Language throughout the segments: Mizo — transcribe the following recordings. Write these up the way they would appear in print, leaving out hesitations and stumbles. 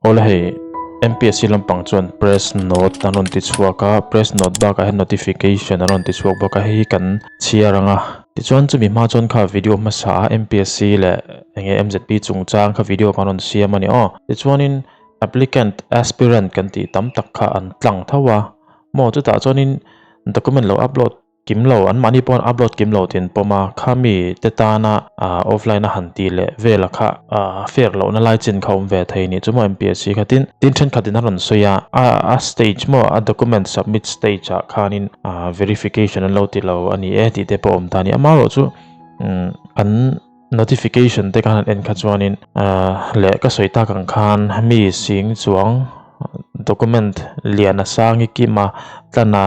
Awle hei MPSC lampang chuan press note an rawn ti chhuak a, press note bakah hian notification an rawn ti chhuak bawk a, hei hi kan chhiar ang a. Tichuan chumi hma chuan kha video hmasa a MPSC leh enge MZP chungchang kha video kan rawn siam a ni aw. Tichuanin applicant aspirant kan tih tam tak kha an tlang tho a maw chutah chuanin document lo upload Kim lo, anmahni pawh an upload kim lo tih an pawm a, khami te tana offline a han tih leh vel a kha fair lohna lai chin kha awm ve thei nih chu maw MPSC kha tin tin thenkhatin a rawn sawi a, a stage maw a document submit stage ah khanin verification an lo ti lo a ni e tih te pawh awm ta a ni. Amaherawhchu an notification te khan an en kha chuanin leh ka sawi tak ang khan mi sing chuang document lian a sang i kim a tlan a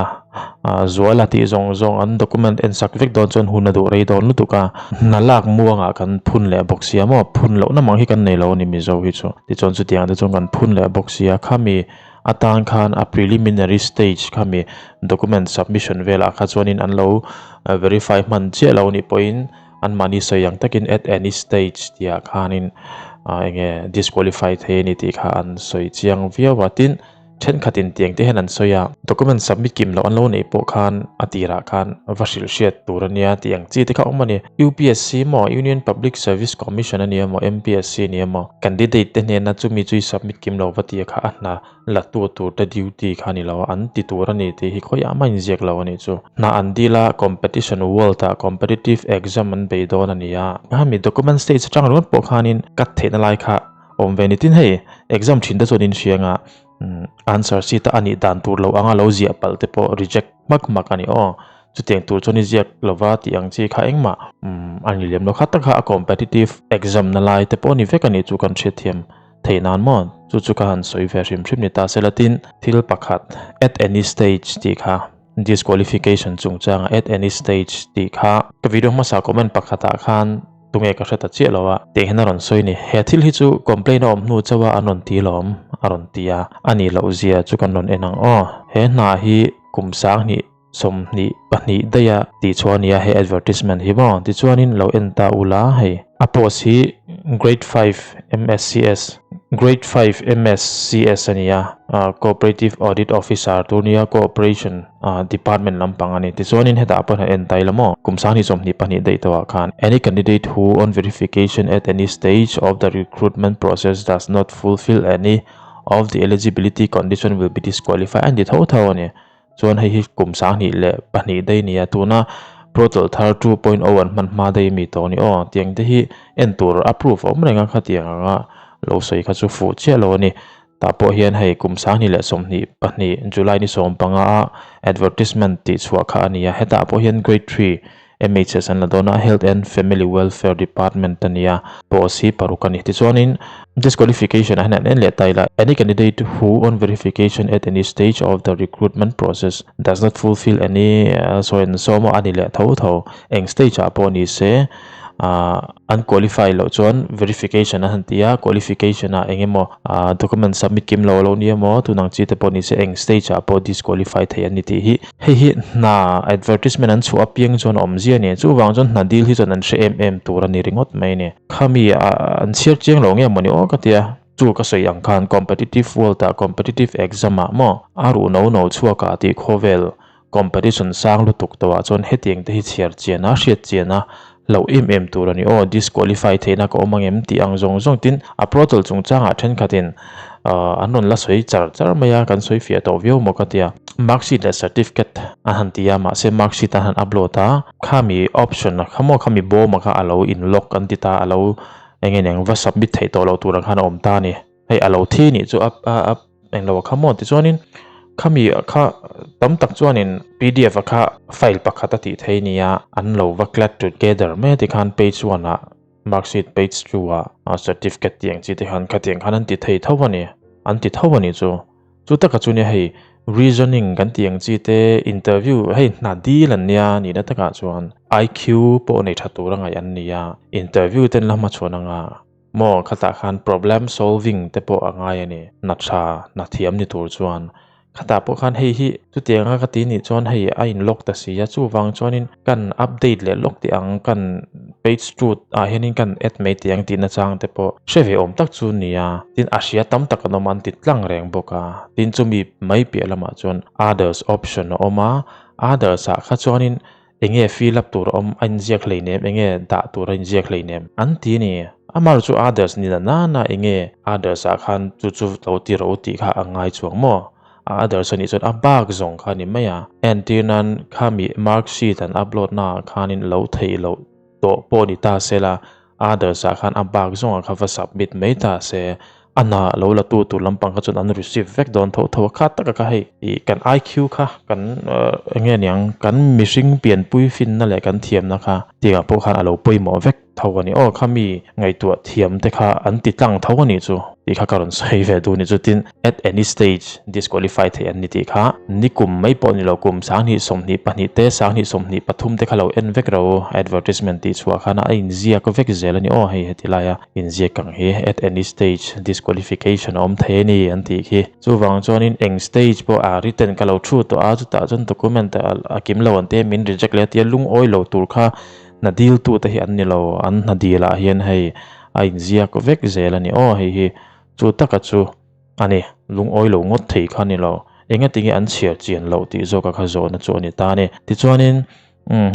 zual a tih zawng zawng an document en sak vek dawn chuan hun a duh rei dawn lutuk a hna lak muangah kan phun leh bawk sia maw phun lohna mang hi kan nei lo a ni mizo hi chu tichuan chutiang te chuan kan phun leh bawk sia khami atan khan a preliminary stage khami document submission velah kha chuanin an lo verify hman chiah lo anih pawhin. Anmahni sawi ang takin at any stage tihah khanin eng nge disqualify thei a ni tih kha an sawi chiang viau a. Tin, thenkhatin tiang te hian an sawi a, document submit kim loh an lo neih pawh khan a tirah khan va hrilh hriat tur a nia tih ang chi te kha awm a ni. UPSC maw, Union Public Service Commission a ni emaw, MPSC a ni emaw, candidate te hnena chumi chu i submit kim lo va tih kha a hna la tu tur te duty kha a ni lo a, an ti tur a ni tih hi khawiah mah inziak lo a nih chu. Hna an dil a, competition world ah competitive exam an bei dawn a ni a, hemi document stage atang ringawt pawh khanin cut theihna lai kha awm ve ni tin hei exam thin te chuan inhriang a, answer sheet a anih dan tur lo anga lo ziah palh te pawh reject hmak hmak a ni aw. Chutiang tur chuan i ziak lova tih ang chi kha engmah a ni lem lo kha tak kha a competitive exam na lai te pawh a ni vek a nih chu kan hriatthiam. Thei nan maw? Chu chu ka han sawi ve hrim hrim ni ta se la tin, thil pakhat at any stage tih kha disqualification chungchanga at any stage tih kha ka video hmasa comment pakhatah khan tunge ka hre ta chiah lo a, tih hian a rawn sawi ni. He thil hi chu complaint a awm hnu chauh a an rawn ti lawm a rawn ti a, a nih loh zia chu kan rawn en ang aw. He hna hi kum sanghnih 22 daih a tih chuan nia he advertisement hi maw tichuanin lo en ta ula hei a post hi grade 5 MSCS grade 5 MSCS a nia cooperative audit officer tur nia cooperation department lampang a ni tichuanin hetah pawh hian en ta ila maw kum 2022 daih tawhah khan any candidate who on verification at any stage of the recruitment process does not fulfill any of the eligibility condition will be disqualified an ti tho tho a ni. Chuan hei hi kum 2002 daih nia tuna Protel thar 2.0 an hman hma daih mi tawh a ni aw. Tiang te hi en tur a proof a awm reng a khatiang anga lo sawi kha chu fuh chiah lo a ni. Tah pawh hian hei kum 2022 July ni 15 a advertisement tih chhuah kha a ni a, hetah pawh hian grade 3 MHS an la dawn a, Health and Family Welfare Department a ni a, post hi paruk a ni. Tichuanin disqualification ah hian an en leh ta ila, Any candidate who on verification at any stage of the recruitment process does not fulfill any so and so maw a ni leh tho tho, eng stage ah pawh ni se an qualify loh chuan verification a han ti a, qualification ah eng emaw document submit kim lo a lo ni emaw tun ang chi te pawh ni se eng stage ah pawh disqualify thei an ni tih hi. Hei hi hna advertisement an chhuah apiang chuan a awmzia a ni. Chuvang chuan hna dil hi chuan an hre em em tur a ni ringawt mai a ni. Khami an chhiar chiang lo nge mawni aw ka tia. Chu ka sawi ang khan competitive world ah competitive exam ah maw a ruh no no chhuak ah tih khawvel competition sang lutuk tawh ah chuan hetiang te hi chhiar chian a hriat chian a hlauh em em tur a ni aw. Disqualify theihna ka awm ang em tih ang zawng zawng tin a portal chungchangah thenkhatin an rawn la sawi char char mai a, kan sawi fiah tawh viau maw ka tia. Mark sheet leh certificate an han ti a, mahse mark sheet an han upload a, khami option a kha maw khami bawm a kha a lo in lock an ti ta, a lo eng nge niang va submit theih tawh loh tur ang khan a awm ta a ni. Hei a lo thi nih chu a a eng lo a kha maw tichuanin khami kha tam tak chuanin pdf a kha file pakhat a tih thei nia an lo va clad together mai a tikhan page one ah marksheet page two ah certificate tih ang chi te khan khatiang khan an ti thei tho a ni an ti tho a ni chu chu taka chu nia hei reasoning kan tih ang chi te interview hei hna dil an nia nihna takah chuan IQ pawh nei tha tur a ngaih an ni a interview ten la hmachhawn anga. Maw khatah khan problem solving te pawh a ngai a ni. Hna tha, hna thiam ni tur chuan Khatah pawh khan hei hi chutianga ka ti nih chuan hei a in lock ta si a, chuvang chuanin kan update leh lawk tih ang kan page truth ah hianin kan add mai tih ang tih nachang te pawh hre ve awm tak chu ni a, tin a hria tam tak an awm a an ti tlang reng bawk a, tin chumi mai piah lamah chuan others option a awm a, others ah kha chuanin Enge fill up tur a awm a inziak hleinem enge dah tur a inziak hleinem an ti a ni. Amah chu others ni na nana enge others ah khan chu chu lo ti rawh u tih kha a ngai chuang maw? A others a nih chuan a bak zawng kha a ni mai a. Entir nan khami mark sheet an upload na ah khanin lo theih loh tawh pawh ni ta se la others ah khan a bak zawng ah kha va submit mai ta se A hna lo la tu tur lampang kha chuan an receive vek dawn tho tho a, kha taka kha hei ih kan IQ kha kan eng nge niang kan mihring pianpui finna leh kan thiamna kha tiangah pawh khan a lo pawimawh vek tho a ni aw kha mi ngaihtuah thiam te kha an ti tlang tho a nih chu tih kha ka rawn sawi ve duh a ni chu tin at any stage disqualify theih an ni tih kha nikum mai pawh ni lo kum 2022 te 2023 te kha lo en vek ro advertisement tih chhuah khan a inziak vek zel a ni aw hei heti laia Inziak ang hi at any stage disqualification a awm thei a ni an tih khi. Chuvang chuanin eng stage pawh a written ka lo thu tawh a, chutah chuan document a kim lo an tia min reject leh a tia lungawi lo tur kha hna dil tu te hi an ni lo, an hna dil ah hian hei a inziak vek zel a ni aw hei hi chu taka chu a ni, lungawi lo ngawt thei kha a ni lo, engatinge an chhiar chian loh tih zawka kha zawhna chu a ni ta a ni. Tichuanin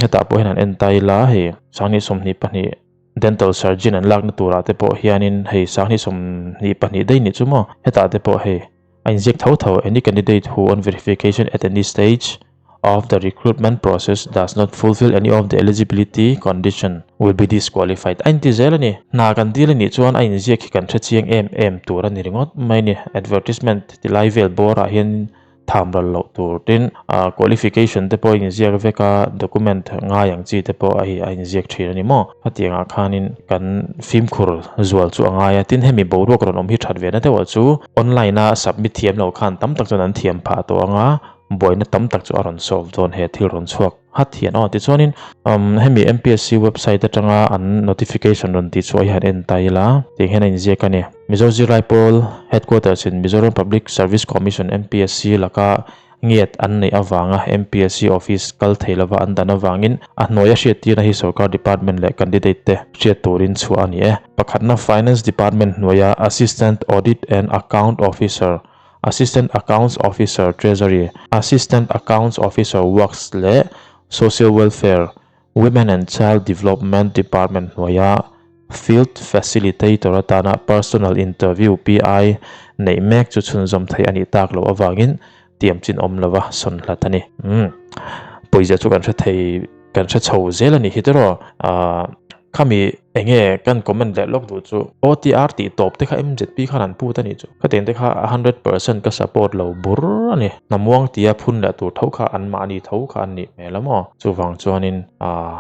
hetah pawh hian an en ta ila hei 2022 Dental surgeon an lakna turah te pawh hianin hei 2022 daih nih chu maw hetah te pawh hei a inziak tho tho any candidate who on verification at any stage of the recruitment process does not fulfill any of the eligibility condition will be disqualified a inti zel a ni. Hna kan dil a nih chuan a inziak hi kan hre chiang em em tur a ni ringawt mai a ni. Advertisement ti lai vel bawrah hian tham ral loh tur tin qualification te pawh a inziak vek a document ngai ang chi te pawh a hi a inziak thin a ni maw hetiangah khanin kan fimkhur zual chu a ngai a tin hemi boruak rawn awm hi that ve na deuh ah chu online a submit thiam loh khan tam tak chuan an thiam phah tawh ang a buaina tam tak chu a rawn solve dawn he thil rawn chhuak hat hian aw tichuanin hemi MPSC website atanga an notification rawn tih chhuah hi han en ta ila tiang hian a inziak a ni. Mizo Zirlai Pawl Headquarters in Mizoram Public Service Commission, MPSC, laka ngiat an neih avanga MPSC office kal thei lova an dan avangin a hnuaia hriattirna hi sorkar department leh candidate te hriat turin chhuah a ni e. Pakhatna Finance Department hnuaia Assistant Audit and Account Officer, Assistant Accounts Officer, Treasury, Assistant Accounts Officer, Works leh Social Welfare, Women and Child Development Department hnuaia Field Facilitator atana Personal Interview, PI, neih mek chu chhunzawm theih a nih tak loh avangin tiam chin awm lova sawn hlat a ni. Umm. Pawizia chu kan hre thei, kan hre chho zel a nih hi tiraw? Ahh. Khami enge kan comment leh lawk duh chu OTR tih tawp te kha MZP khan an put a nih chu. Khatiang te kha a 100% ka support lo bur a ni. Hnamuang tia phun leh tur tho kha an mahni tho kha an nih hmel a maw. Chuvang chuanin ahh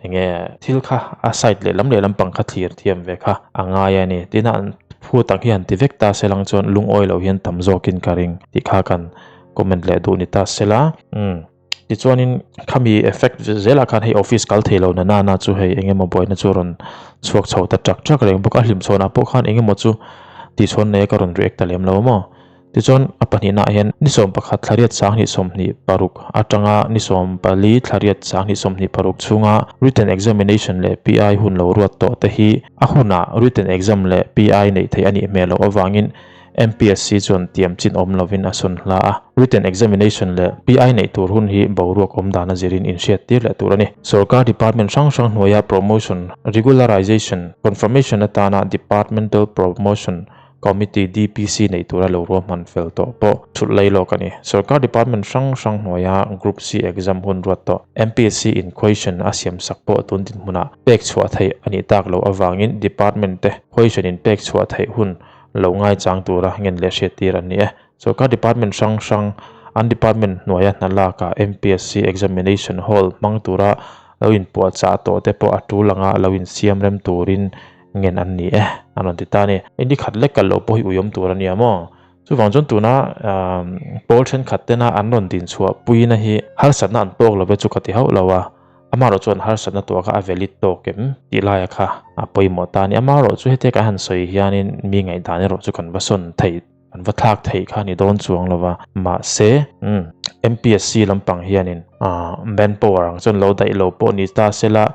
enge thil kha a side lehlam lehlam pang kha thlir thiam ve kha a ngai a ni. Tin a an phut ang hi han ti vek ta se lang chuan lungawi lo hian tam zawkin ka ring tih kha kan comment leh duh ni ta sela. Umm. Tichuanin khami effect zelah khan hei office kal thei lo na nana chu hei engemaw buaina chu rawn chhuak chho ta tak tak reng bawk a hlimchhawnah pawh khan engemaw chu tihchhawn nei a ka rawn react ta lem lo maw. Tichuan a pahnihnaah hian ni 11 thlariat 2026 atanga ni 14 thlariat 2026 chhunga written examination leh PI hun lo ruat tawh te hi a hunah written exam leh PI neih theih a nih hmel loh avangin MPSC chuan tiam chin awm lovin a sawn hla a, written examination leh PI neih tur hun hi boruak awm dan a zirin inhriat tir leh tur a ni. Sorkar department hrang hrang hnuaia promotion, regularization, confirmation atana Departmental Promotion Committee, DPC, neih tura lo ruahman fel tawh pawh thulh lei lawk a ni. Sorkar department hrang hrang hnuaia Group C exam hun ruat tawh MPSC in question a siamsak pawh tun dinhmunah pek chhuah theih a nih tak loh avangin department te question in pek chhuah theih hun lo ngaichang tura ngen leh hriattir an ni e. Sorkar department hrang hrang, an department hnuaia hna lakah MPSC examination hall hmang tura lo inpuahchah tawh te pawh a tul anga lo insiam rem turin ngen an ni e, an rawn ti ta a ni. Ni khat lek kal loh pawh hi uiawm tur a nia maw? Chuvang chuan tuna pawl thenkhat tena an rawn dinchhuah puina hi harsatna an tawk lo ve chu ka ti hauh lo a. Amaherawh chuan harsatna tuah kha a valid tawk em tih laia kha a pawimawh ta a ni. Amaherawh chu hetiang kan han sawi hianin mi ngaihdan erawh chu kan va sawn thei Kan va thlak theih kha ni dawn chuang lo va, mahse umm MPSC lampang hianin ah manpower ang chuan lo daih lo pawh ni ta sela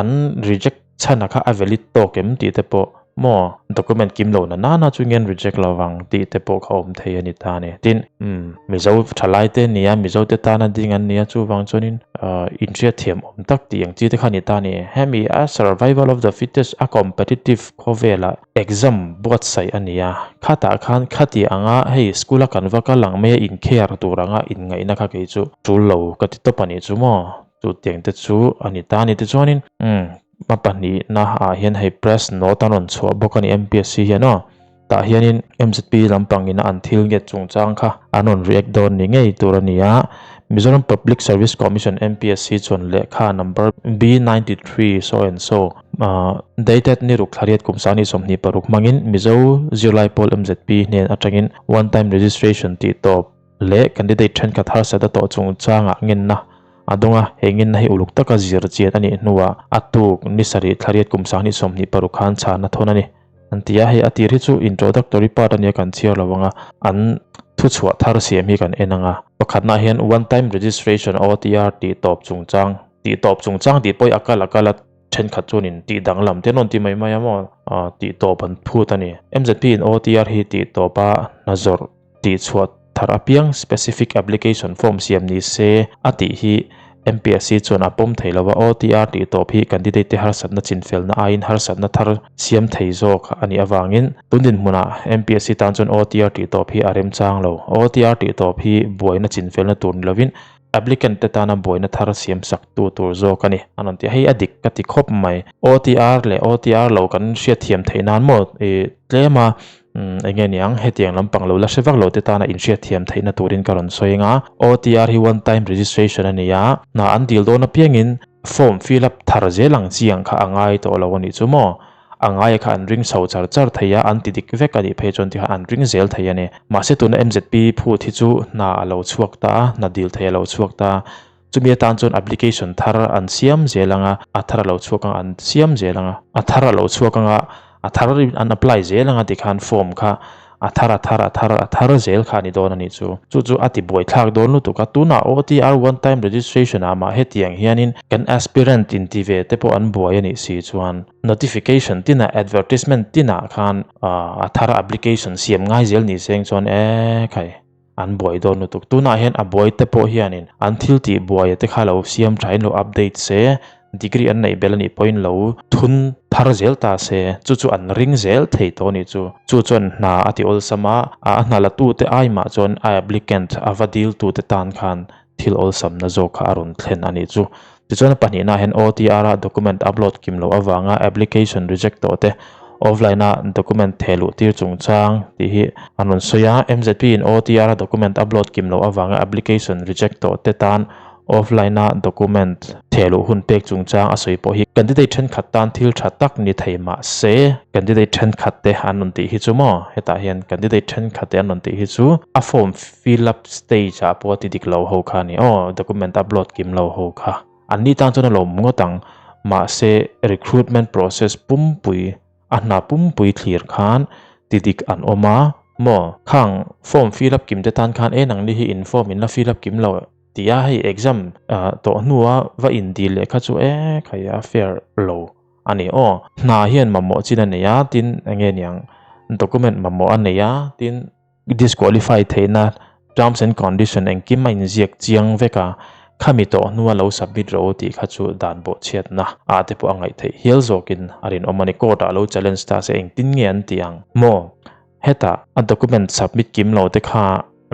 an reject chhan a kha a valid tawk em tih te pawh maw document kim lo na nana chu nge an reject lo vang tih te pawh kha awm thei a ni ta a ni. Tin umm Mizo thalai te nia Mizo te tana ding an nia chuvang chuanin ah inhriatthiam awm tak tih ang chi te kha a ni ta a ni. Hemi a survival of the fittest a competitive khawvelah Exam buatsaih a ni a, khatah khan khati anga hei school a kan va kal ang mai a in care tur anga inngaihna kha kei chu tul lo ka ti tawp a nih chu maw, chu tiang te chu a ni ta a ni. Tichuanin umm hma pahnihna ah hian hei press note a rawn chhuah bawk a ni MPSC hian aw, tah hianin MZP lampang ina an thil nget chungchang kha an rawn react dawn ni ngei tur a ni a, Mizoram Public Service Commission MPSC chuan lehkha number B 93 so and so Dated ni ruk thlariat kum sani 26 hmangin Mizo zirlai pawl MZP hnen atangin one time registration tih tawp leh candidate thenkhat harsat a tawh chungchangah ngenna a dawng a, he ngenna hi uluk taka zir chian a nih hnuah a tuk ni sarih thlariat kum sani 26 khan chhana thawn a ni. An ti a, hei a tir hi chu introductory part a nia kan chhiar lo ang a, an thuchhuah thar siam hi kan en ang a. Pakhatnaah hian one time registration OTR tih tawp chungchang tih tawp chungchang tih pawh hi a kal a kal a, Thenkhat chuanin tih danglam te an rawn ti mai mai a maw? Tih tawp an phut a ni. MZP in OTR hi tih tawp a hna zawrh tih chhuah thar apiang specific application form siam ni se a tih hi MPSC chuan a pawm thei lo a, OTR tih tawp hi candidate te harsatna chinfelna aiin harsatna thar siam thei zawk a nih avangin tun dinhmunah MPSC tan chuan OTR tih tawp hi a remchang lo. OTR tih tawp hi buaina chinfelna tur ni lovin Applicant te tana buaina thar siam sak tu tur zawk a ni. An rawn ti a, hei a dik ka ti khawp mai. OTR leh OTR lo kan hriatthiam theih nan maw i tlem a, eng nge niang hetiang lampang lo la hre vak lo te tana inhriatthiam theihna turin ka rawn sawi ang a. OTR hi one time registration a ni a, hna an dil dawn apiangin form fill up thar zel ang chi ang kha a ngai tawh lo a nih chu maw. A ngaia kha an ring chho char char thei a, an ti dik vek a nih phei chuan tikhan an ring zel thei a ni. Mahse tuna MZP phut hi chu hna a lo chhuak ta a, hna dil thei a lo chhuak ta a. Chumi atan chuan application thar an siam zel ang a, a thar a lo chhuak ang a, an siam zel ang a. A thar a lo chhuak ang a, a thar an apply zel ang a tikhan form kha A thar a thar a thar a thar zel kha a ni dawn a nih chu. Chu chu a ti buaithlak dawn lutuk a, tunah OTR one time registration ah mah hetiang hianin kan aspirant in ti ve te pawh an buai a nih si chuan notification tinah advertisement tinah khan a thar application siam ngai zel ni seng chuan e khai an buai dawn lutuk. Tunah hian a buai te pawh hianin an thil tih buai te kha lo siam thain lo update se Degree an neih belh a nih pawhin lo thun thar zel ta se, chu chu an ring zel thei tawh a nih chu. Chu chuan hna a ti awlsam a, a hna la tute ai mah chuan a applicant a va dil tute tan khan thil awlsamna zawk kha a rawn thlen a nih chu. Tichuan a pahnihna ah hian OTR a document upload kim loh avanga application reject tawh te offline a document theh luh tir chungchang tih hi an rawn sawi a. MZP in OTR a document upload kim loh avanga application reject tawh te tan Offline a document thehluh hun pek chungchang a sawi pawh hi candidate thenkhat tan thil tha tak ni thei mah se candidate thenkhat te an rawn tih hi chu maw hetah hian candidate thenkhat te an rawn tih hi chu a form fill up stage ah pawh a ti dik lo ho kha a ni aw document upload kim lo ho kha an ni tan chuan a lawm ngawt ang mahse recruitment process pumpui A hna pumpui thlir khan ti dik an awm a maw? Khang form fill up kim te tan khan e nangni hi in form in la fill up kim lo tih a hei exam tawh hnua va in dil leh kha chu e khai a fair lo a ni aw. Hna hian mamawh chin a nei a tin enge niang document mamawh a nei a tin Disqualify theihna terms and condition engkim a inziak chiang vek a, khami tawh hnua lo submit rawh u tih kha chu dan bawhchhiatna ah te pawh a ngaih theih hial zawkin a rinawm a ni. Court ah lo challenge ta se engtin nge an tih ang maw? Hetah a document submit kim lo te kha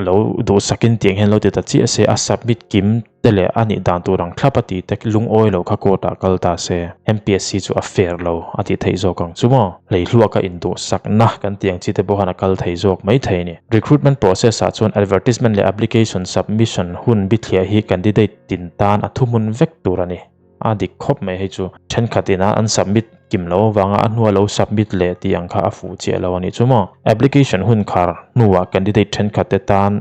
lo duhsakin tiang hian lo ti ta chiah se, a submit kim te leh a nih dan tur ang thlap a tih te lungawi lo kha court ah kal ta se MPSC chu a fair lo a tih theih zawk ang chu maw? Hleihluaka induhsakna kan tih ang chi te pawh khan a kal thei zawk mai thei a ni. Recruitment process ah chuan advertisement leh application submission hun bithliah hi candidate tin tan a thuhmun vek tur a ni. A dik khawp mai hei chu. Thenkhat ina an submit kim lo avanga a hnua lo submit leh tih ang kha a fuh chiah lo a nih chu maw. Application hun khar hnuah candidate thenkhat te tan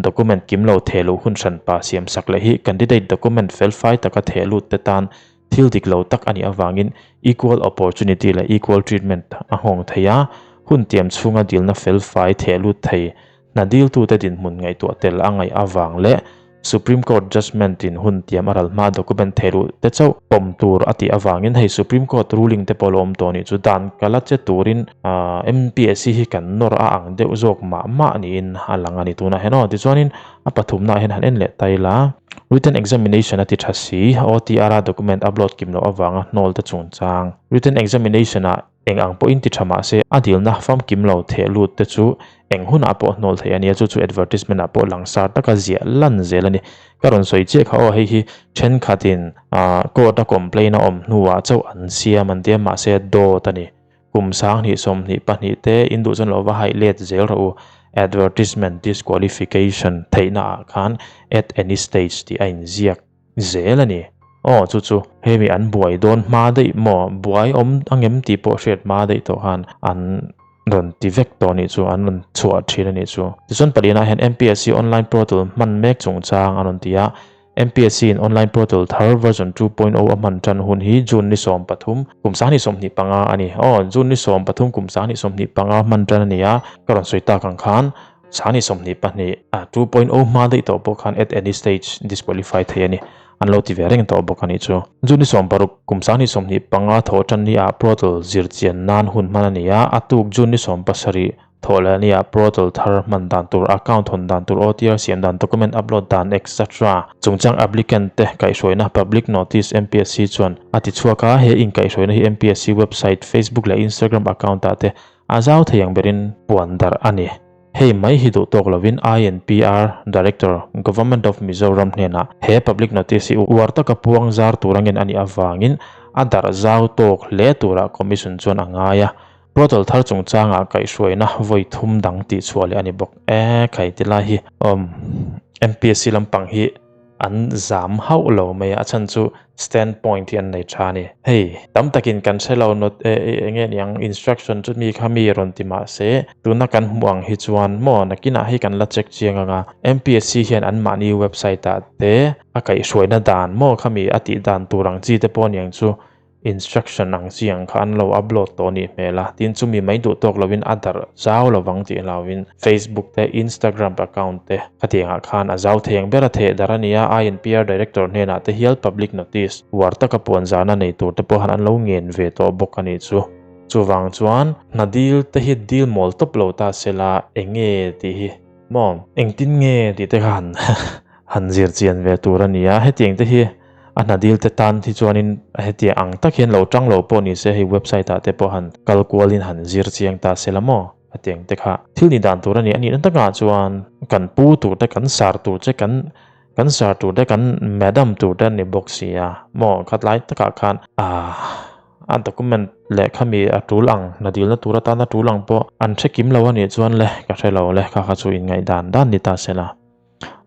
document kim lo theh luh hun hranpa siam sak leh hi candidate document felfai taka theh lut te tan thil dik lo tak a nih avangin equal opportunity leh equal treatment a nghawng thei a, hun tiam chhunga dilna felfai theh lut thei. Hna diltute dinhmun ngaihtuah tel a ngaih avang leh Supreme Court judgement in hun tiam a ral hma document theihluh te chauh pawm tur a tih avangin hei Supreme Court ruling te pawh lo awm tawh nih chu dan ka la che turin MPSC hi kan nawr a ang deuh zawk mah mah niin a lang a ni tunah hian aw. Tichuanin a pathumnaah hian han en leh ta ila written examination a ti tha si, OTR a document upload kim loh avanga hnawl te chungchang written examination ah Eng ang pawhin ti tha mah se, a dilna famkim lo theh lut te chu eng hunah pawh hnawl theih a nia, chu chu advertisement ah pawh langsar taka ziah lan zel a ni. Ka rawn sawi chiah kha aw, hei hi thenkhatin court a complaint a awm hnuah chauh an siam an tia, mahse dawt a ni. Kum 20 22 te in duh chuan lo va haih let zel rawh u, advertisement disqualification theihna ah khan at any stage tih a inziak. Zel a ni. Aw chu chu hemi an buai dawn hma daih maw? Buai awm angem tih pawh hriat hma daih tawh khan an rawn ti vek tawh anih chu, an rawn chhuah thin anih chu. Tichuan palianah hian MPSC online portal hman mek chungchang an rawn ti a, MPSC in online portal thar version 2.0 a hman tan hun hi June ni 13, kum 2025 a ni. Aw June ni 13 kum 2025 hman tan a ni a, ka rawn sawi tak ang khan Chhani 22 a 2.0 hma daih tawh pawh khan at any stage disqualify thei a ni. An lo ti ve reng tawh bawk a nih chu. June 16 kum 2025 thawh tan ni ah portal zir chian nan hun hman a ni a, a tuk June 17 thawh leh ni ah portal thar hman dan tur, account hawn dan tur, OTR siam dan, document upload dan etc. Chungchang applicant te kaihhruaina public notice MPSC chuan a ti chhuak a, he inkaihhruaina hi MPSC website, Facebook leh Instagram account ah te A zau thei ang berin puan darh a ni. Hei mai hi duh tawk lovin INPR Director, Government of Mizoram hnenah he public notice hi uar taka puang zar tur angin a nih avangin a darh zau tawk hle turah Commission chuan a ngai a. Portal thar chungchangah kaihhruaina vawi thum dang tihchhuah leh a ni bawk. E khai ti lai hi MPSC lampang hi An zam hauh lo mai a, a chhan chu stand point hi an nei tha a ni. Hei, tam takin kan hre lo not e e enge niang instruction chu mi kha mi rawn ti mah se, tuna kan hmuh ang hi chuan maw nakinah hei kan la check chiang ang a, MPSC hian anmahni website ah te a kaihhruaina dan maw kha mi a tih dan tur ang chi te pawh niang chu Instruction ang chi ang kha an lo upload tawh nih hmel a, tin chumi mai duh tawk lovin a darh zau lovang tih hlauhin Facebook te Instagram account te khatiang ah khan a zau thei ang ber a theh darh a ni a, INPR Director hnenah te hial public notice uar taka puan zahna nei tur te pawh han an lo ngen ve tawh bawk a nih chu. Chuvang chuan hna dil te hi dil mawl tawp lo ta sela enge tih hi maw engtin nge tih te kha han han zir chian ve tur a ni a, hetiang te hi a hna dil te tan hi chuanin hetiang ang tak hian lo tang lo pawh ni se hei website ah te pawh han kal kualin han zir chiang ta se la maw hetiang te kha thil ni dan tur a ni a nihna takah chuan kan pu tur te kan sar tur che kan kan sar tur te kan madam tur te an ni bawk si a maw khatlai takah khan ah a document leh khami a tul ang hna dilna tur atana tul ang pawh an hre kim lo a nih chuan le ka hre lo le kha kha chu inngaihdan dan ni ta se la.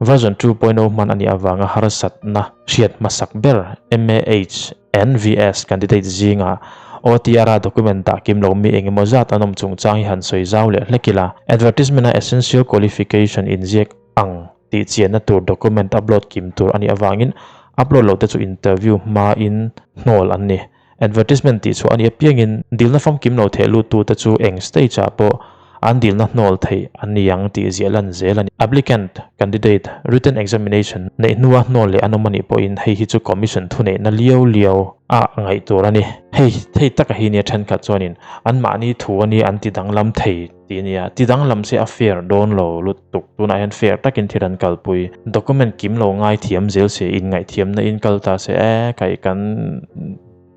Version 2.0 hman a nih avanga harsatna hriat hmasak ber MAH NVS candidate zingah OTR-a document dah kim lo mi engemaw zat an awm chungchang hi han sawi zau leh hlek ila. Advertisement-a essential qualification inziak ang tih chianna tur document upload kim tur a nih avangin upload lote chu interview hmain hnawl an ni. Advertisement tih chhuah a nih apiangin dilna famkim lo theh luttute chu eng stage-ah pawh an dilna hnawl theih an ni ang tih ziah lan zel a ni. Applicant, candidate, written examination neih hnua hnawl leh an awm a nih pawhin hei hi chu Commission thuneihna liau liau a ngaih tur a ni. Hei hei taka hi nia thenkhat chuanin anmahni thu a nia an ti danglam thei tih a nia. Ti danglam se a fair dawn lo lutuk. Tunah hian fair takin thil an kalpui. Document kim lo ngaithiam zel se, inngaihthiamna in kal ta se e, kai kan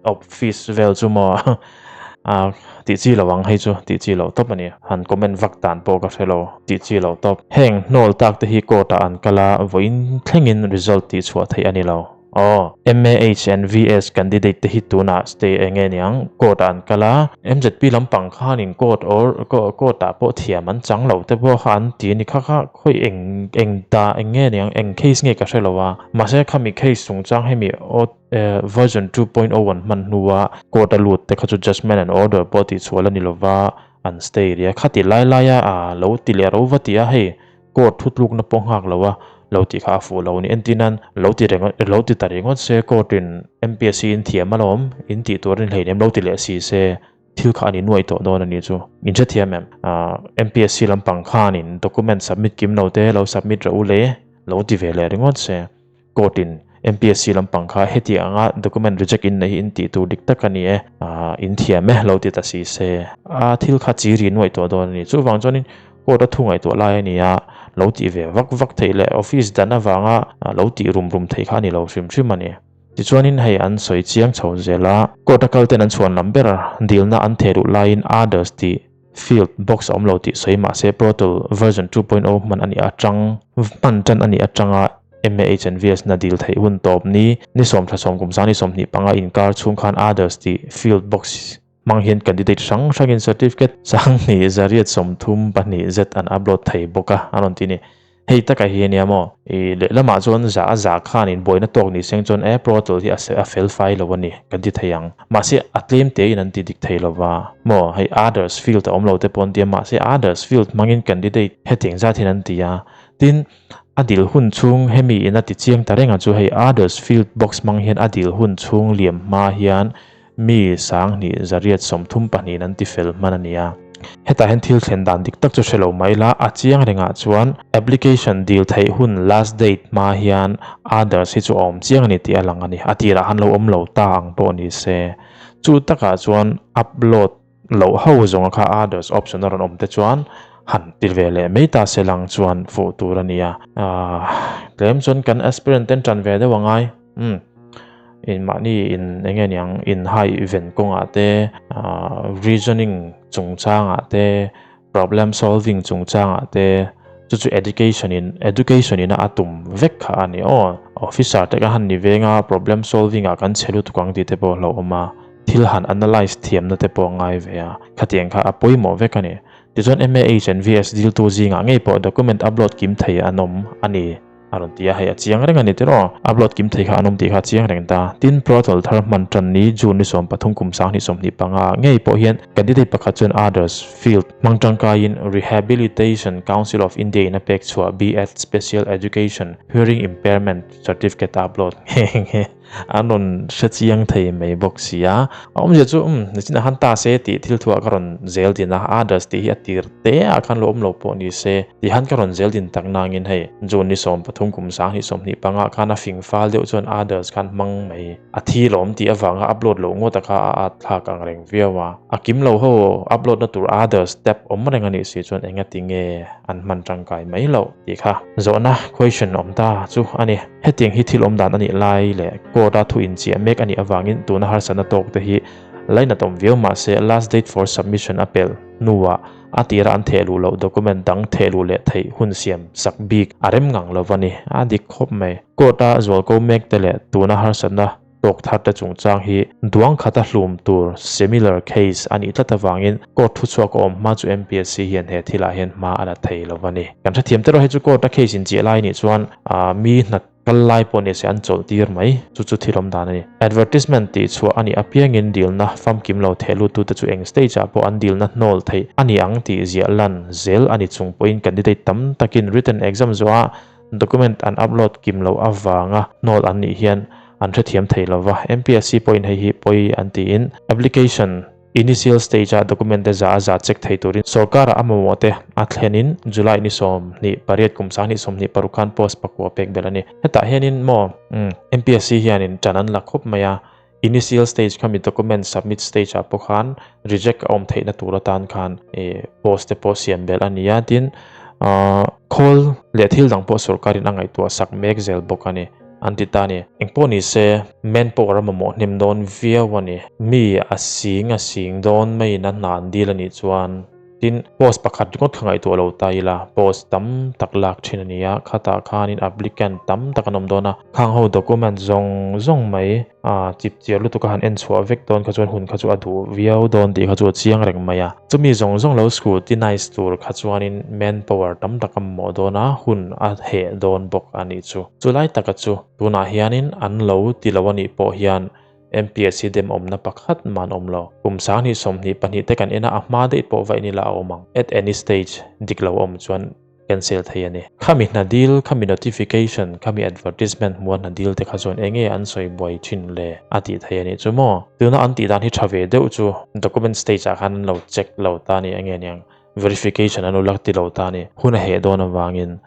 office vel chu maw a tih chi lo ang hei chu tih chi lo tawp a ni. Han comment vak dan pawh ka hre lo, tih chi lo tawp. Heng hnawl tak te hi court ah an kal a, vawiin thlengin result tih chhuah theih a ni lo. Aw, MAH and VS candidate te hi tunah stay eng nge niang, court ah an kal a, MZP lampang khanin court or court ah pawh thiam an chang lo te pawh kha an ti a ni kha kha khawi eng eng ta eng nge niang eng case nge ka hre lo a, mahse khami case chungchang hemi version 2.0 an hman hnua court a lut te kha chu judgement and order pawh tihchhuah la ni lova an stay ria khati lai laia lo ti leh ro va ti a hei. Court thutlukna pawh nghak lo a, lo tih kha a fuh lo a ni. Entir nan lo ti reng lo ti ta ringawt se court in MPSC in thiam alawm in tih tur a ni hleinem lo ti leh si se. thil kha a ni nuai tawh dawn a ni chu. In hrethiam em? Ahh MPSC lampang khanin document submit kim lo te lo submit rawh u le lo ti ve leh ringawt se. Court in MPSC lampang kha heti anga document reject in nei hi in tih tur dik tak a ni e, ahh in thiam e lo ti ta si se. A thil kha chi ri nuai tawh dawn a ni. Chuvang chuanin court a thu ngaihtuah lai a ni a, lo tih ve vak vak theih leh office dan avanga lo tih rum rum theih kha a ni lo hrim hrim a ni. Tichuanin hei an sawi chiang chho zel a, court a kal ten an chhuan lam ber dilna an theh duh laiin others tih field box a awm lo tih sawi mahse Portal version 2.0 hman a nih atang hman tan a nih atanga MAH and VS na dil theih hun tawp ni ni sawmthla sawm kum sang ni 25 inkar chhung khan others tih field box hmang hian candidate hrang hrangin certificate 20 132 zet an upload thei bawk a an rawn ti a ni. Hei takah hi ania maw? I lehlamah chuan za a za khanin buaina tawk ni seng chuan e portal hi a fel fai lo a ni kan ti thei ang. Mahse a tlem tein an ti dik thei lo va maw? Hei others field a awm lo te pawh an ti a, mahse others field hmangin candidate hetiang zat hian an ti a. Tin, a dil hun chhung hemi in a ti chiang ta reng a chu hei others field box hmang hian a dil hun chhung liam hma hian Mi 2332 in an ti fel hman a ni a. Hetah hian thil thlen dan dik tak chu hre lo mai la, a chiang rengah chuan application dil theih hun last date hma hian others hi chu a awm chiang a ni tih a lang a ni. A tirah han lo awm lo ta ang pawh ni se. Chu takah chuan upload loh ho zawnga kha others option a rawn awm te chuan han ti ve leh mai ta se lang chuan fuh tur a ni a. Tlem chuan kan aspirant ten tan ve deuh a ngai. Umm in mahni in eng nge niang in hai ven kawngah te ah reasoning chungchangah te problem solving chungchangah te chu chu education in education in a tum vek kha a ni aw officer te ka han ni veng a problem solving ah kan che lutuk ang tih te pawh a hlauhawm a thil han analyse thiamna te pawh a ngai ve a khatiang kha a pawimawh vek a ni tichuan M_A_H and V_S diltu zingah ngei pawh document upload kim thei an awm a ni. A rawn ti a, hei a chiang reng a ni tiraw? Upload kim thei kha an awm tih kha a chiang reng ta. Tin, Portal thar hman tan ni June ni 13 kum 2025 ah ngei pawh hian candidate pakhat chuan Others field hmang tangkaiin Rehabilitation Council of India in a pek chhuah B.Ed Special Education Hearing Impairment Certificate a upload nghe nghe. An rawn hre chiang thei mai bawk si a. A awmzia chu umm nichinah khan ta se tih thil thuah ka rawn zel din a, others tih hi a tir te ah khan lo awm lo pawh ni se tih han ka rawn zel din tak nangin hei June ni 13 kum 2025 ah khan a fing fal deuh chuan others khan hmang mai a thi lawm tih avanga upload loh ngawt a kha a at thlak ang reng viau a. A kim lo ho upload na tur others tab awm reng a nih si chuan engati nge an hman tangkai mai loh tih kha zawhna question awm ta chu a ni. Hetiang hi thil awm dan a nih lai leh court a thu inchiah mek a nih avangin tuna harsatna tawk te hi lainat awm viau mah se last date for submission a pel hnuah a tira an theh luh loh document dang theh luh leh theih hun siam sak bik a rem ngang lo a ni. A dik khawp mai. Court a zualko mek te leh tuna harsatna Tawk thar te chungchang hi duang khata hlum tur similar case a nih tlat avangin court thuchhuak a awm hma chu MPSC hian he thilah hian hma a la thei lo a ni. Kan hrethiam te erawh hi chu court a case inchiah lai nih chuan mi hna kal lai pawh ni se an chawlh tir mai chu chu thil awm dan a ni. Advertisement tih chhuah a nih apiangin dilna famkim lo theh luttute chu eng stage ah pawh an dilna hnawl theih a ni ang tih ziah lan zel a ni chung pawhin candidate tam takin written exam zawha Document an upload kim loh avanga hnawl an nih hian an hrethiam thei lo va, MPSC pawhin hei hi pawi an tiin application initial stage-a document te za a za check thei turin sorkara a mamawh te a thlenin July ni 28 kum 2026 khan post pakua pek belh a ni. Hetah hianin maw MPSC hianin ṭan an la khawp mai a, initial stage khami document submit stage ah pawh khan reject a awm theihna tur atan khan ih post te pawh siam belh a ni a tin ahh khawl leh thil dang pawh sorkarin a ngaihtuah sak mek zel bawk a ni an ti ta a ni engpawh ni se manpower a mamawh hnem dawn viau a ni mi a sing a sing dawn maiin a hna an dil a nih chuan. Tin, post pakhat ringawt kha ngaihtuah lo ta ila, post tam tak lak thin a ni a, khatah khanin applicant tam tak an awm dawn a, khang ho document zawng zawng mai ah chip chiar lutuk a han en chhuah vek dawn kha chuan hun kha chu a duh viau dawn tih kha chu a chiang reng mai a. Chumi zawng zawng lo scrutinize tur kha chuanin manpower tam tak a mamawh dawn a, hun a heh dawn bawk a nih chu. Chulai taka chu tunah hianin an lo ti lo a nih pawh hian MPSC dem awmna pakhat man awm lo. Kum 2022 te kan en a, a hma daih pawh va en ila a awm ang. At any stage, dik lo awm chuan cancel thei a ni. Khami hna dil, khami notification, khami advertisement hmua hna dil te kha chuan enge an sawi buai thin le a tih thei a nih chu maw? Tuna an tih dan hi tha ve deuh chu document stage ah khan an lo check lo ta a ni enge niang verification an lo la ti lo ta a ni. Hun a heh dawn avangin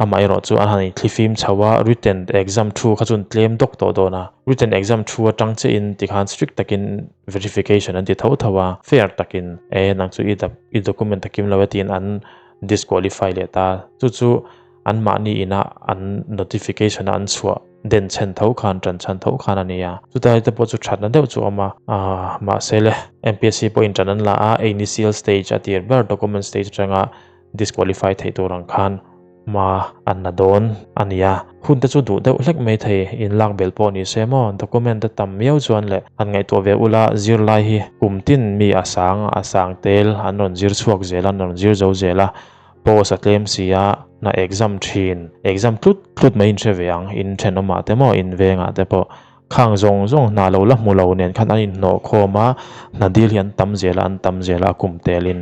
amaherawh chu an han inthlifim chho a, written exam thu kha chuan tlem dawk tawh dawn a, written exam thu atang chiah in tikhan strict takin verification an ti tho tho a, fair takin e nang chu i i document a kim lo e tiin an disqualify leh ta. Chu chu anmahni ina an notification a an chhuah den chhen tho khan tan chhan tho khan a ni a. Chutai te pawh chu thatna deuh chu a awm a, aah mahse le MPSC pawhin tan an la a, initial stage a tir ber document stage atanga disqualify theih tur ang khan hma an la dawn a ni a. Hun te chu duh deuh hlek mai thei in lak belh pawh ni se maw document te tam miau chuan leh han ngaihtuah ve ula zirlai hi kum tin mi a sang a sang tel an rawn zir chhuak zel a an rawn zir zo zel a post a tlem si a hna exam thin exam tlut tlut mai in hre ve ang in thenawmah te maw in vengah te pawh khang zawng zawng hna lo la hmu lo nen khan an inhnawh khawm a hna dil hi an tam zel a an tam zel a kum telin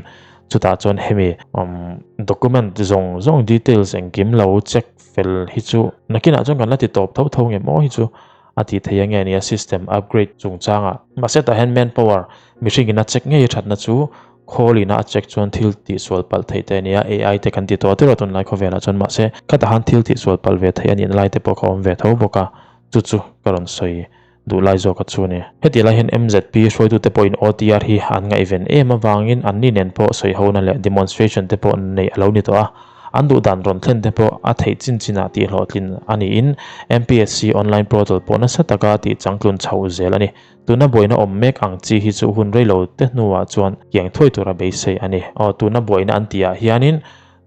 chutah chuan hemi umm document zawng zawng details engkim lo check fel hi chu nakinah chuan kan la ti tawp tho tho nge maw hi chu a tih theih ange nia system upgrade chungchangah mahse tah hian manpower mihring ina check ngei thatna chu khawl ina a check chuan thil tihsual palh theih te ania ai te kan ti tawh tirh a tunlai khawvelah chuan mahse khatah han thil tihsual palh ve theih anih na lai te pawh kha awm ve tho bawk a chu chu ka rawn sawi duh lai zawk a chu ni. Heti lai hian MZP hruaitute pawhin OTR hi an ngaihven em avangin anni nen pawh sawihona leh demonstration te pawh neih a lo ni tawh a, an duh dan rawn thlen te pawh a theih chin chinah tihhlawhtlin a niin MPSC online portal pawh nasa taka tih changtlun chhoh zel a ni. Tuna buaina awm mek ang chi hi chu hun reilo te hnuah chuan kiang thuai tura beisei a ni. Aw tuna buaina an tihah hianin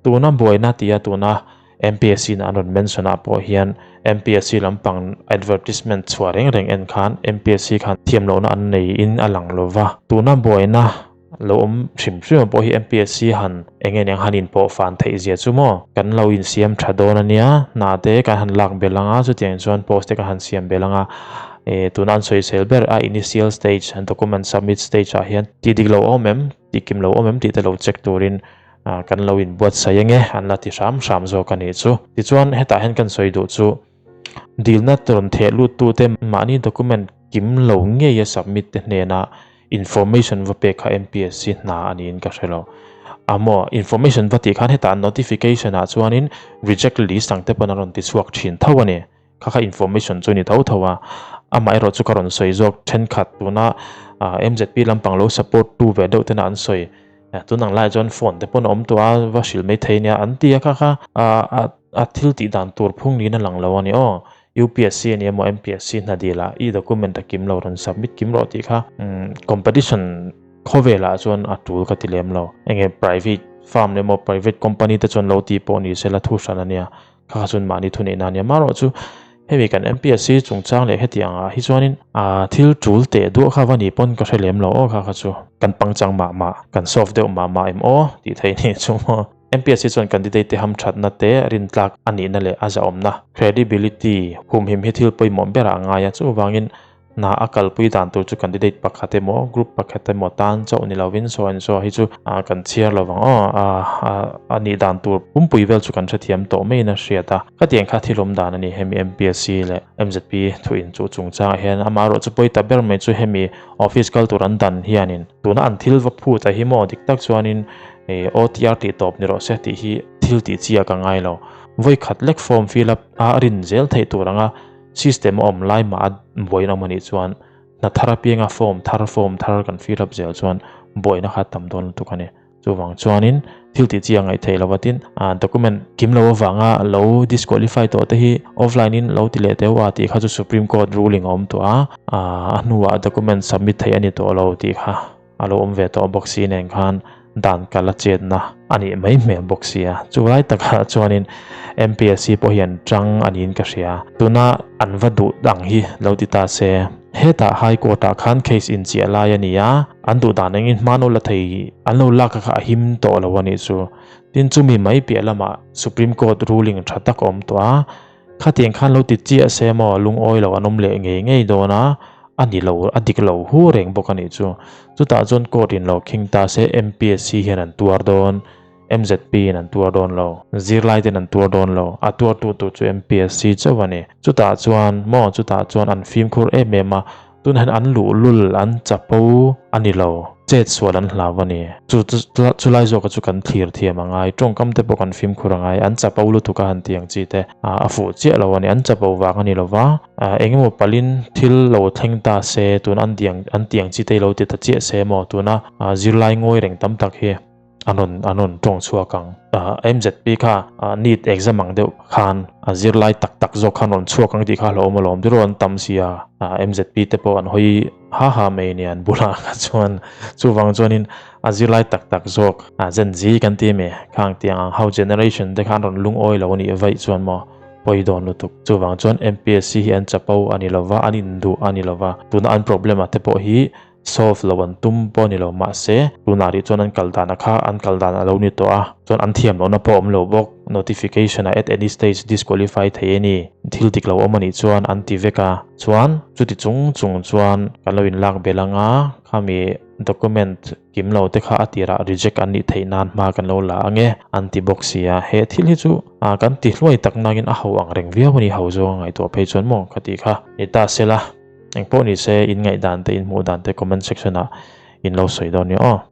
tuna buaina tia tuna MPSC na an rawn mention ah pawh hian MPSC lampang advertisement chhuah reng reng en khan MPSC khan thiam lohna an nei in a lang lo va. Tuna buaina lo awm hrim hrim pawh hi MPSC han eng nge niang han inpawh fan theih zia chu maw kan lo insiam tha dawn a nia hna te kan han lak belh anga chutiang chuan post te kan han siam belh anga eh tuna an sawisel ber a initial stage document submit stage ah hian tih dik lo awm em tih kim lo awm em tih te lo check turin Kan lo inbuatsaih ange an la ti hram hram zawk a nih chu. Tichuan hetah hian kan sawi duh chu dilna rawn theh luttute mahni document kim lo ngeia submit te hnena information va pek kha MPSC hna a niin ka hre lo. A maw information va tih khan hetah notification ah chuanin reject list ang te pawn a rawn ti chhuak thin tho a ni. Kha kha information chu a ni tho tho a, amaherawh chu ka rawn sawi zawk thenkhat tuna MZP lampang lo support tu ve deuh tena an sawi tun ang laiah chuan phone te pawn a awm tawh a va hrilh mai thei nia an ti a kha kha a thil tih dan tur phung niin a lang lo a ni aw UPSC a ni emaw MPSC hna dil ah i document a kim lo rawn submit kim rawh tih kha competition khawvelah chuan a tul ka ti lem lo enge private firm emaw private company te chuan lo tih pawh ni se la thu hran a nia. Kha kha chuan mahni thuneihna a nia. Amaherawh chu hemi kan MPSC chungchang leh heti angah hi chuanin aa thil tul teh duah kha va ni pawn ka hre lem lo aw kha kha chu kan pangchang mah mah kan soft deuh mah mah em aw tih theih ni chu maw. MPSC chuan candidate te hamthatna te rintlak a nihna leh a zahawmna, credibility, humhim hi thil pawimawh berah a ngai a, chuvangin Hna a kalpui dan tur chu candidate pakhat emaw group pakhat emaw tan chauh ni lovin so and so hi chu kan chhiar lo vang aw a nih dan tur pumpui vel chu kan hrethiam tawh maiin a hriat a. Khatiang kha thil awm dan a ni hemi MPSC leh MZP thu inchuh chungchangah hian amaherawh chu pawi ta ber mai chu hemi office kal tur an dan hianin tuna an thil va phut a hi maw dik tak chuanin OTR tih tawp ni rawh se tih hi thil tih chi a ka ngai lo. Vawi khat lek form fill up a rin zel theih tur anga System a awm lai mah a buaina awm anih chuan hna thar apianga form thar form thar kan fill up zel chuan buaina kha a tam dawn lutuk a ni. Chuvang chuanin thil tih chi a ngaih theih lo a tin document kim lo avanga lo disqualify tawh te hi offline in lo ti leh teuh a tih kha chu Supreme Court ruling a awm tawh a, a hnuah document submit theih a ni tawh lo tih kha a lo awm ve tawh bawk si nen khan dan kal a chetna a nih mai hmel bawk sia. Chu lai takah chuanin MPSC pawh hian chang a niin ka hria. Tuna an va duh ang hi lo ti ta se. Hetah High Court ah khan case inchiah lai a ni a, an duh dan engin hma no la thei an lo lak kha a him tawh lo a nih chu. Tin chumi mai piah lamah Supreme Court ruling tha tak a awm tawh a, Khatiang khan lo ti chiah se maw lungawi lo an awm leh ngei ngei dawn a, a ni lo, a dik lo hu reng bawk a nih chu. Chutah chuan court in lo khing ta se MPSC hian an tuar dawn. MZP in an tuar dawn lo, zirlai ten an tuar dawn lo, a tuartu tur chu MPSC chauh a ni. Chutah chuan maw chutah chuan an fimkhur em em a, tunah hian an luhlul an chapo a ni lo, chet sual an hlau a ni. Chu chulai zawka chu kan thlir thiam a ngai, tawngkam te pawh kan fimkhur a ngai, an chapo lutuk a han ti ang chi te a fuh chiah lo a ni, an chapo vang a ni lo va, engemaw palin thil lo thleng ta se tuna an tiang an tiang chi te lo ti ta chiah se maw tuna zirlai ngawi reng tam tak hi. A rawn an rawn tawng chhuak ang. MZP kha NEET exam ang deuh khan a zirlai tak tak zawk khan rawn chhuak ang tih kha hlauhawm alawm ti rawn tam si a. MZP te pawh an hawi ha ha mai nia an bulah kha chuan chuvang chuanin a zirlai tak tak zawk Gen Z kan ti ami khang tiang ang ho generation te kha an rawn lungawi lo a nih vaih chuan maw pawi dawn lutuk. Chuvang chuan MPSC hi an chapo a ni lova an induh a ni lova tuna an problem ah te pawh hi Solve lo an tum pawh a ni lo mahse tunah rih chuan an kal dan a kha an kal dan a lo ni tawh a chuan an thiam lohna pawh a awm lo bawk notification ah at any stage disqualify thei a ni thil dik lo awm a nih chuan an ti vek a chuan chuti chung chung chuan kan lo inlak belh anga khami document kim lo te kha a tirah reject an nih theih nan hma kan lo la ange an ti bawk si a he thil hi chu kan ti hluai tak nangin a ho ang reng viau a ni ho zawng a ngaihtuah phei chuan maw ka tih kha ni ta sela. Engpawh ni se, in ngaihdan te, in hmuh dan te comment section ah in lo sawi dawn nia aw.